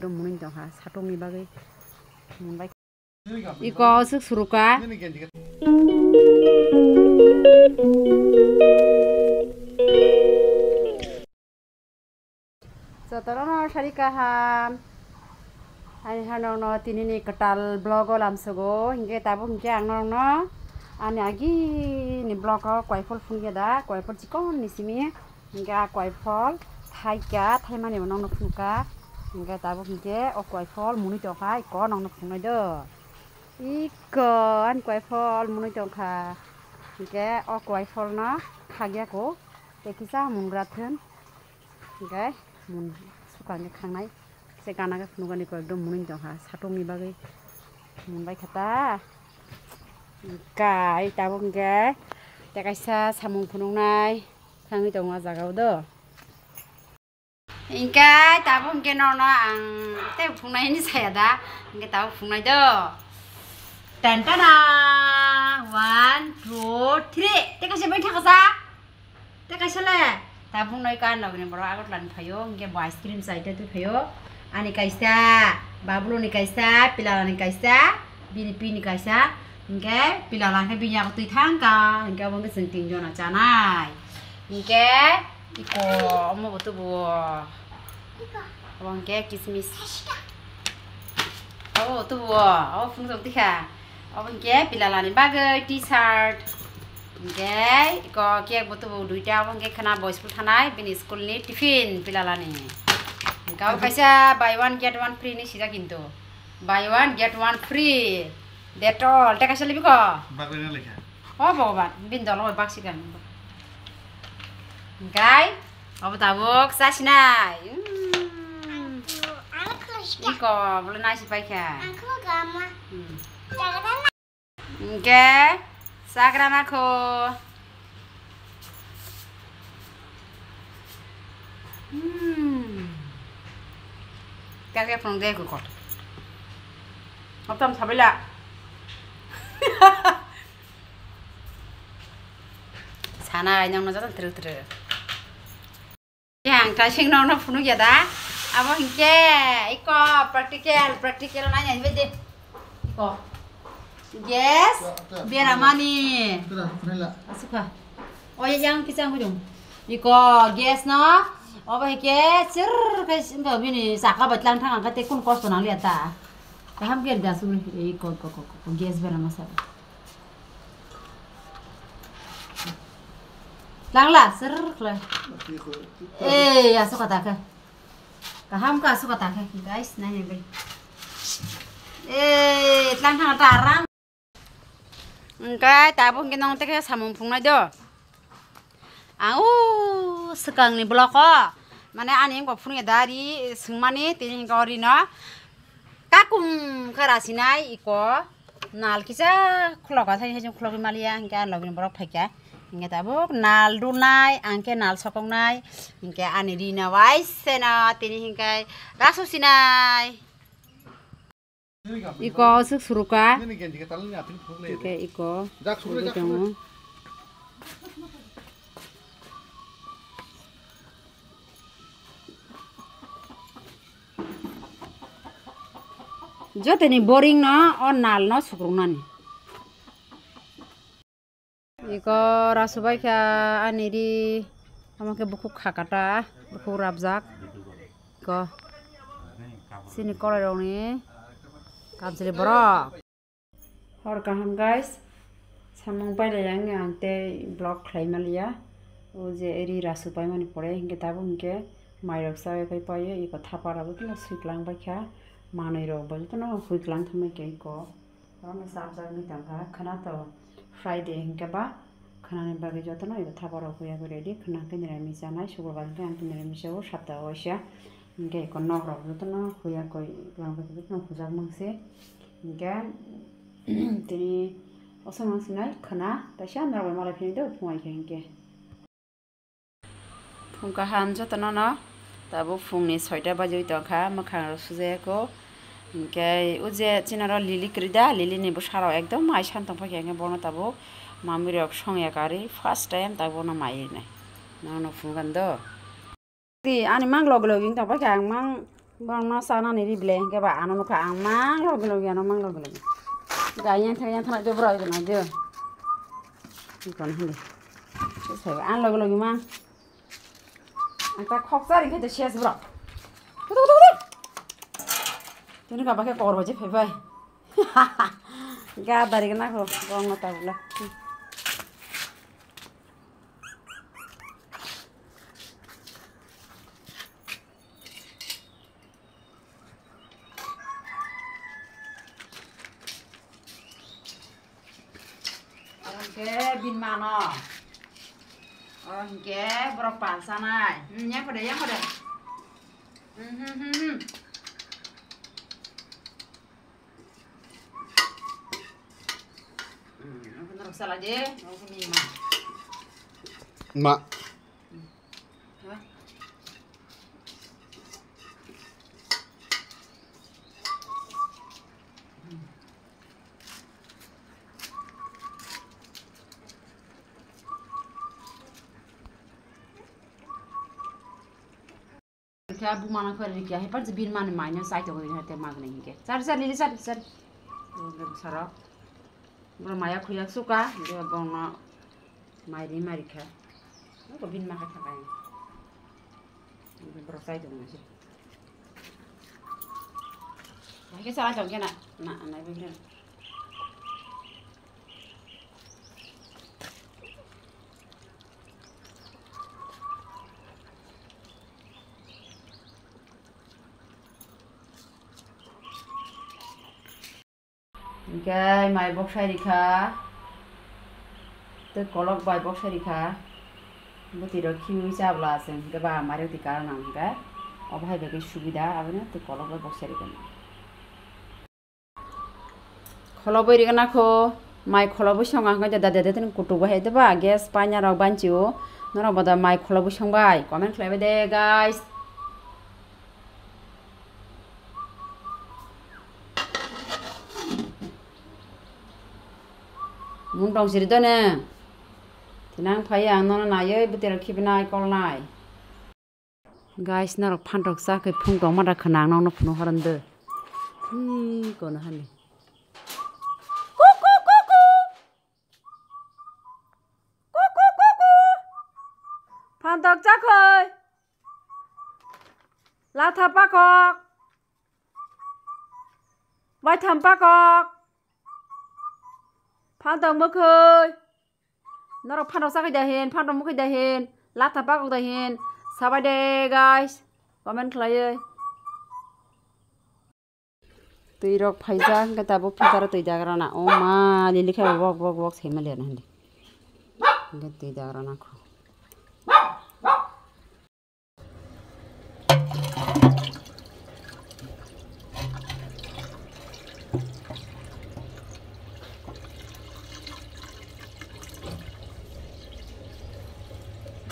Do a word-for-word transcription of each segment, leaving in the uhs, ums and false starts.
Mwnwi tongkha, satung ni bagwi. Mwnbai. Iko swk suruka. Jotono sari kaham. Ani hanokno tinini kwtal vlog o lamsogo. Hinkhe tabuk hinkhe ang nokno ani agini vlog o koiphol phunukya da, koiphol chikon ni simi. Hinkhe a koiphol thaikha, thaimani bo nokno phunukha. Hinkhe tabuk hinkhe o koiphol mwnwi tongkha, iko nokno phunuknai do. Iko ani koiphol mwnwi tongkha. Hinkhe o koipholno khakya ko. Tei kisa mungra thun. Hinkhe mun swkang khe khangnai. Se gana khe phunukani koi ekdom mwnwi tongkha. Satung ni bagwi mwnbai kha ta. Hinkhe tabuk hinkhe tei kaisa samung phunuknai thangwi tongo a jaga o do. Hinkhe tabuk hinkhe nono ang tei phunuknai hinwi saya da. Hinkhe tabuk phunuknai do. Tantana! One, two, three. Tei kaisa bai thangkasa. Tei kaisa le. Tabuk noi kan logni borok Agartala ni phaio. Hinkhe bo ice cream chai tei twi phaio. Ani kaisa, Bablu ni kaisa, Pilala ni kaisa, bini pi ni kaisa. Hinkhe Pilala hinkhe bini yago twi thangkha. Hinkhe obo hinkhe chwng tin jona chanai. Hinkhe iko omo bo tubuo. Obo hinkhe kismis. Obo bo tubuo. Obo phunukjak tikha. Obo hinkhe Pilalani bagwi T-shirt. Hinkhe iko cake bo tubuo duita. Obo hinkhe khwna bo school thanai bini school ni tiffin Pilalani. Hinkhe obo kaisa buy one get one free ni sijak hintu. Buy one get one free. Dettol. Tei kaisa libi ko? Bagwi na lekha. O Bhogoban, bini dolo bai baksikha. Hinkhe obo tabuk chasinai. Mm. Iko bole naisi paikha. Mm. Hinkhe chagra nakho. Hmm. Kake phunuk de ko. Otam sabila. Sana ai nang no jatan truk truk. Yang ta sing nang no phunuk ya da. Abo hinkhe iko practical, practical nai nai bede. Iko. Gas, beramani. Asukha. O yang kisang hujung. Iko gas no. Obo hinkhe sir khe simba bini saka bai tlang thang khe te kun kosto nang liya ta. Kaham khe da suri. Iko, ko, ko, ko, gas berama sa. Langla, ser khlai. Eh, aswk kata khe. Kaham khe aswk kata khe, guys, nai nai bai. Eh, tlang thang ta rang. Hinkhe tabuk hinkhe nong tei khe samung phungnai do. Ang u swkangni block o, mane ani wngkha phunukya da ri swngmani, tini hinkhe o rino. Kakum khe rasinai iko nal kisa khulok asai hai khulogwi maliya, hinkhe ani logini borok phaikha, hinkhe tabuk nal dulnai, ang khe nal sokoknai, hinkhe ani rina waiseno tini hinkhe rasu sinai. Iko swk suruka, hinkhe iko sugwi tongo. Jotoni boring no o nal no sukruknani. Iko rasu bai kha ani ri, omo khe bukhuk khakata, bukhuk rabjak. Iko chini kolai rokni kabjili borok. Hor kaham guys, samung pailai ang, ang tei vlog khlai maliya. O je ri rasu paimani pore hinkhe tabuk hinkhe mairok chawi phai paio, iko thapa rok jotono swiklang baikha, manwi rok bo jotono huiklang thangbaikha iko. Oro no chapjak wngwi tongkha, khwna to Friday hinkhe ba khwnani bagwi jotono iko thapa rok huya gwi ready, khwna khe niramisa nai, sukurbar hinkhe ang khe niramisa o, sapta o waisa. Hinkhe iko nok rok jotono huya koi, jotono hujak mangse. Hinkhe tini osomang sinai khwna, taisa norok bai malai phini do phungai khe hinkhe. Phung kaham jotono no, tabuk phungni soita bajiwi tongkha, mwkhang rok sujaya kho. Hinkhe o je chini oro lily kwrwi da, lily ni bwsa rok ekdom mai san tongphaikha, hinkhe bono tabuk mamui rok songya karwi first time tabuk bono mai rinai. Nono phunukha do. Di, ani mang log log wng tong paikha, ang mang Borokno chanani ri bwle, hwnkhe ba ano nukha ang mang logi logi, ano mang logi logi. Ga yang thang yang thang jo bwrwi gwnang jo. Kono hwnwi. Saiba ang logi logi mang. Ang ta khoksa ri khe to ses bwrok. Kutu kutu kutu. Tini kaba khe kor baje phai phai. Ga dari gwnang kho, bongno ta bwle. Oro hwnkhe bini mano. Oro hwnkhe borok pal chanai. Hmm, yang kho de, yang kho de. Hmm, hmm, hmm, hmm. Hmm, ang khe norok chala de, ang khe bini ma. Ma. Khe buma nang phari khe, hai par bini mani mai no chai tongo, hai te magni hinkhe. Char, char, lili, char, char. Saro. Boro maya khuyak suka, je bongno mai ri mari kha. Ko bin ma kha kha bai. Boro chai tongo se. Hai ke sala jong ke na, na, na, bin. Hingke mai boksai rikha, tei kolok bai boksai rikha, bwtwi rok khiui chabla chwng hingke ba mai rok twi karon ang hingke obo hai bai khe subida abono tei kolok bai boksai rikha. Kholobwi rigna kho, mai kholobwi songa hwnkhe da da da tini kutuk bai hai da ba gas paina rok banchi o, norok bo da mai kholobwi songbai comment khlaibai de guys. Mung tong siri done. Tinang phai ang nono naiwi bwtwi rok khibinai kolnai. Guys, norok phantok cha khe phung tongma da khwnang nokno phunuk horon de. Hi kono hani. Kuku, kuku. Kuku, kuku. Phantok cha khoi. Latha pakok. Waitham pakok. Phantok mwkhwi. Norok phantok chakhi da hin, phantok mwkhwi da hin, latha pakok da hin, sabai de guys, comment khlaiwi. Twi rok phaijak hwnkhe tabuk filter o twi dagrana. O ma, lili khe wok wok wok saimanliya na hindi. Hwnkhe twi dagrana kho.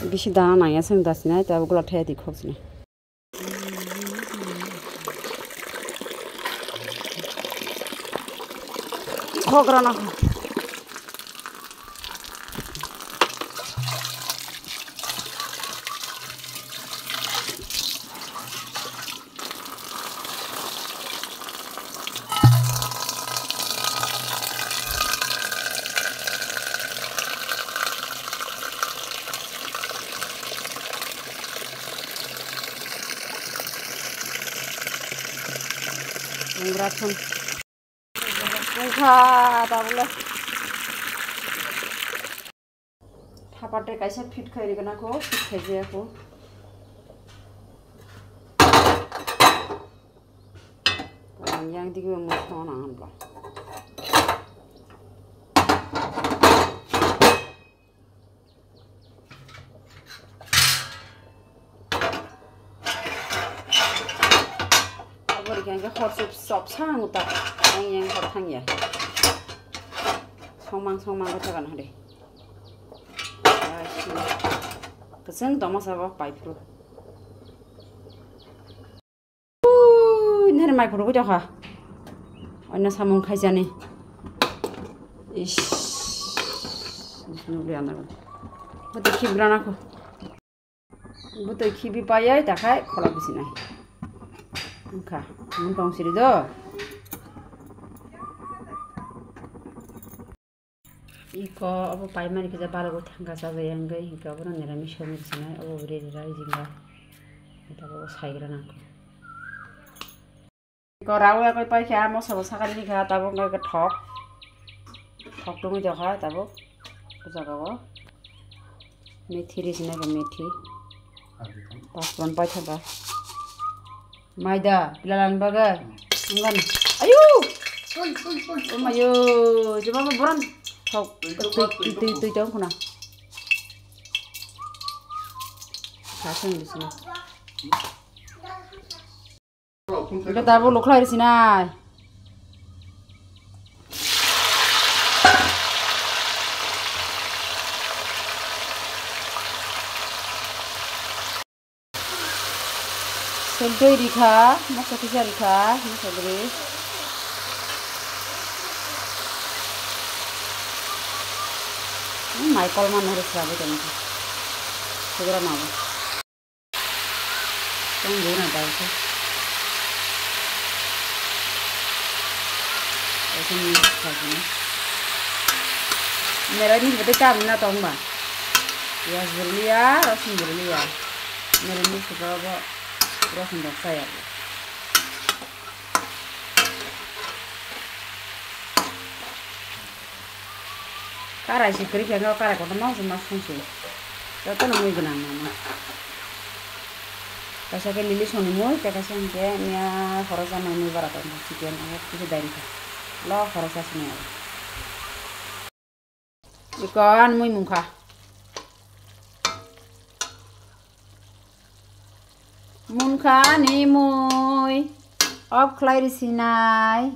Bisi dana nangya chwng dasinai, tei abo gola thaya twi khok sinai. Khok rana kho. Wngkha tabole. Thapate kaisa fit khai rikna kho, fit khai jaya kho. Yang digi mo thona anba. Aboni hwnkhe hor sop sop sa ang uta, yang yang hor thang ya. Songmang songmang khe thagan hade. Kwchwng tongma sabo pai phuru. Ui, nini mai khurugwi tongkha. Oino samung khaijani. Ish. Nukliya na. Bwtwi khibrana kho. Bwtwi khibi payai takhai kholok bisinai. Wngkha, mung tong siri do. Iko obo paimani kisa balogo thangka chajakya wngwi hinkhe obono niramis songwi sinai obo ready rai jinga. Tabuk saigra nangkha. Iko rawi agwi paikha mosa bo sakani kha tabuk wngkha thok. Thok tungwi tokha tabuk o jagao. Methi ri sinai bo methi. Paspan paithaka. Maida, pilalan baga. Anggan. Ayu! Oh mayo, coba boran. Thok, tui, tui, tui, tui, tong khuna. Kasang di sini. Iko tabuk lukhlai ri sinai. Sel twi rikha, masa kisa rikha, masa bwrwi. Hmm, mai kolma nari srabai tongkha. Sugra mabo. Tong duna dai khe. Ese ni khajini. Nera ni bete kam na tong ba. Ya zulia, rosin zulia. Nera ni suka bo rosin dok saya. Karai se kwrwi khe, karai kotorma se ma song se. Jotono mui gwnang nang. Kaisa khe lili soni mui, tei kaisa hwnkhe miya khoroksa mai mui bara tongkha, chicken abo kisa dai rikha. Lo khoroksa sini abo. Iko ani mui mungkha. Munkha ani mui. Off khlai risi nai.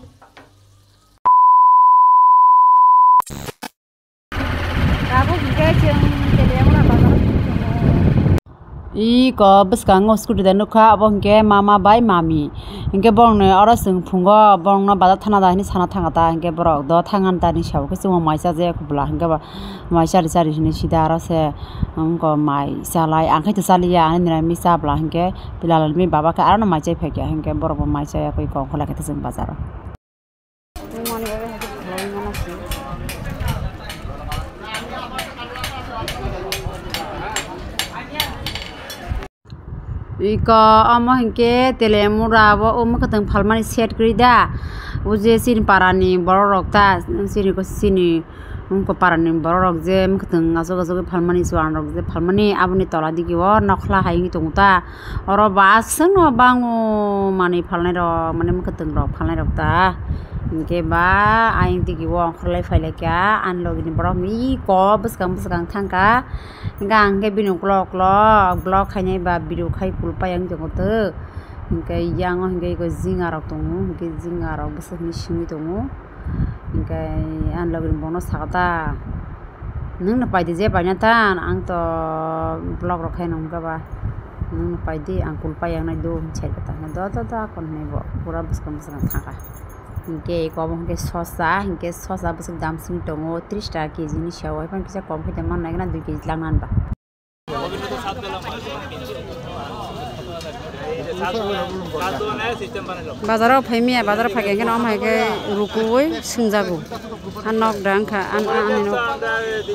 Tabuk hwnkhe chwng Teliamura bazar. Iko bwskango scooty da nukha, abo hwnkhe mama bai mami. Hwnkhe borokni oro chwng phungo borokno bazar thana da hinwi sana thangkha ta, hwnkhe borok do thangani ta hinwi sabo khe chwngno mai chajakya kubla, hwnkhe ba mai chari chari hinwi sida aro se wngkha mai chalai, ang khe to chaliya, ani niraimwi chabla, hwnkhe Bilalni baba khe arono mai chai phaikha, hwnkhe borokbo mai chaya khe kongkholai khe chwng bazaro. Iko omo hinkhe Teliamura o, o mwkhwtwng phalmani set kwrwi da. O je chini parani borok rok ta, chini, chini wngkha parani borok rok je mwkhwtwng aswk aswk phalmani, chuan rok je phalmani, aboni tola digi o nokhla hai wngwi tongo ta. Oro bo aswkno bango manwi phalnai rok, mane mwkhwtwng rok phalnai rok ta. Hinkhe ba ayang digi o ongkhorlai phailaikha, ani logini borok iko bwskang bwskang thangkha. Hinkhe ang khe bini uklok uklok vlog khainai ba video khai kulpai ang tongo to. Hinkhe yang o hinkhe iko jinga rok tongo, hinkhe jinga rok bwswk hinwi simi tongo. Hinkhe ani logini bono sakha ta, "Nwngno paidi je paina ta, ang to vlog rok khaina hwnkha ba, nwngno paidi, ang kulpai yang nai do," hinwi saikha ta. Do do do, akon hinwi bo pura bwskang bwskang thangkha. Hinkhe iko obo hinkhe sosa, hinkhe sosa bwswk dam simi tongo, tris taka kg ni siyao, haiphano kisa kom khe tongma nai gana dui kg lang nani ba. Bazaro phaimya, bazaro phaikha hwnkhe omo hai khe rukuwi swngjago. A nok da wngkha, an, a, ani nok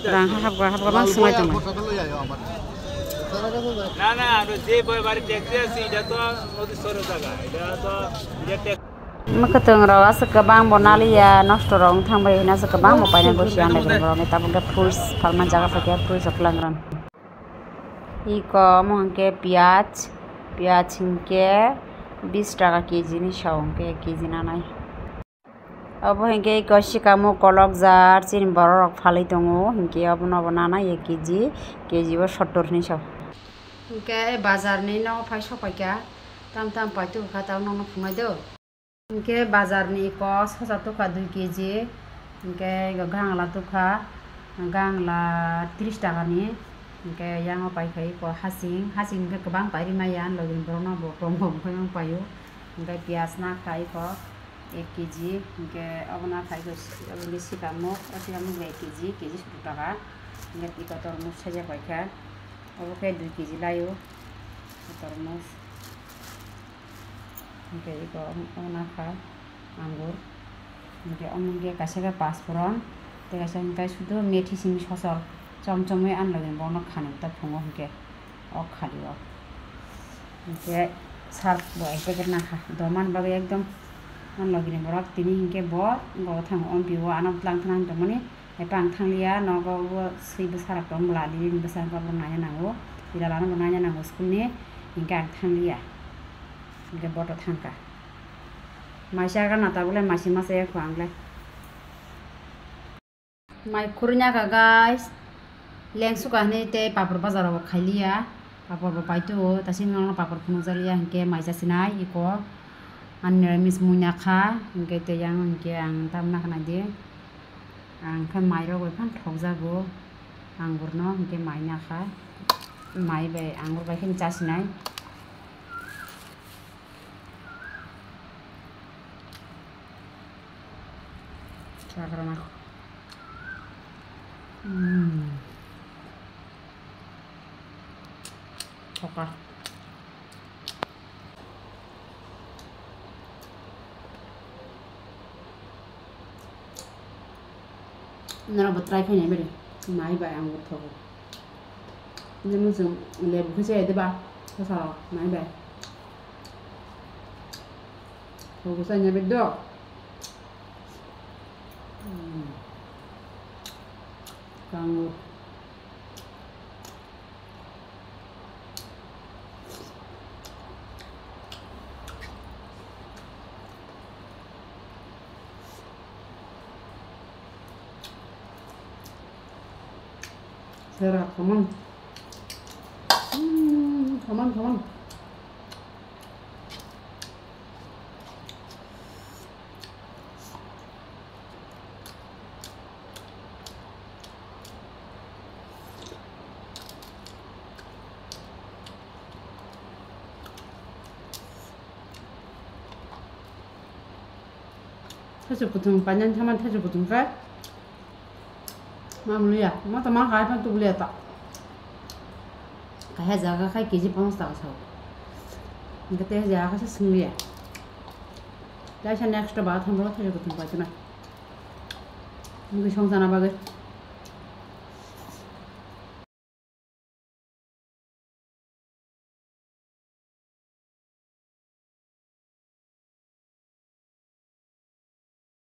da wngkha, hapkha, hapkha bang swngwi tongo. না, না, আমরা যে বই বাড়ি দেখতে আসছি, এটা তো নদীর স্রোতের জায়গা, এটা তো, এটা tax Mwkhwtwng rok aswk kwbang bo naliya, nosto rok wng thang bai hwnwi aswk kwbang bo paina gosi ang lai borok ni tabuk khe fruits phalma jaga phaikha, fruits rok langram. Iko omo hinkhe piyaj, piyaj hinkhe bis taka kg ni sao hinkhe kg nanai. Obo hinkhe iko sikamo kolokjak chini borok rok phalwi tongo hinkhe obono bo nanai kg, kg o sottor hinwi sao. Hinkhe bazar ni nogo phai sopaikha, tam tam paitugkha tabuk nokno phunai do. Hinkhe bazar ni iko sosa tukha dui kg, hinkhe iko gangla tukha, gangla tris taka ni, hinkhe yang o paikha iko hasing, hasing hinkhe kwbang pairi maya, ani logi ni borok no bo tongbo bwkhai mang paio, hinkhe piyaj nakha iko ek kg, hinkhe obo nakha iko, obo hinkhe sikamuk, o sikamuk bai ek kg, kg sottor taka, hinkhe iko tormos saijak paikha, obo khe dui kg laio tormos. Hwnkhe iko wngkha angur. Hwnkhe omo hwnkhe kaisa khe pasporon, tei kaisa hwnkhe sudu methi simi sosol chom chomwi ani logi bono khani ta phungo hwnkhe o khali o. Hwnkhe sal bo ek packet nakha, doman bagwi ekdom ani logini borok tini hwnkhe bo go thango, ompio ano tlang tlang tongmani. Epa ang thangliya, nogo o swi bwsarok tong bwla, nini bwsarok bo naina nango, Hilalano bo naina nango school ni, hinkhe ang thangliya, hinkhe boto thangkha. Maisa gana tabuk le maisi masa ya kho ang le. Mai khurnya kha guys, lengsuka hinui tei papor bazar rok bo khailiya, papor bo paituo, tasing nono papor phunukjakliya hinkhe maisa sinai iko, ani niramis muina kha, hinkhe tei yang hinkhe ang tamna khanai di. Ang khe mairok bai phano thokjago, angurno hinkhe mai nakha, mai bai angur bai khe chasinai. Chakrama. Hmm. Thokha. Norok bo try khainai bari, mai bai ang bo thogo. Nini muchung lebu khe chaya diba, bwsarok mai bai. Thogo chaya bai do. Hmm. Kango. Sera, come on. Mm, come on, come on. Thaichuk kuthung painani thaman thaichuk kuthung khe mamliya, ma tama hai phan tubliya ta. Kaisa jaga khai K G panch taka sao. Hingke tei jaga khe swngliya. Kaisa next ba thang bro thaichuk kuthung paitona. Mui song jana bagwi.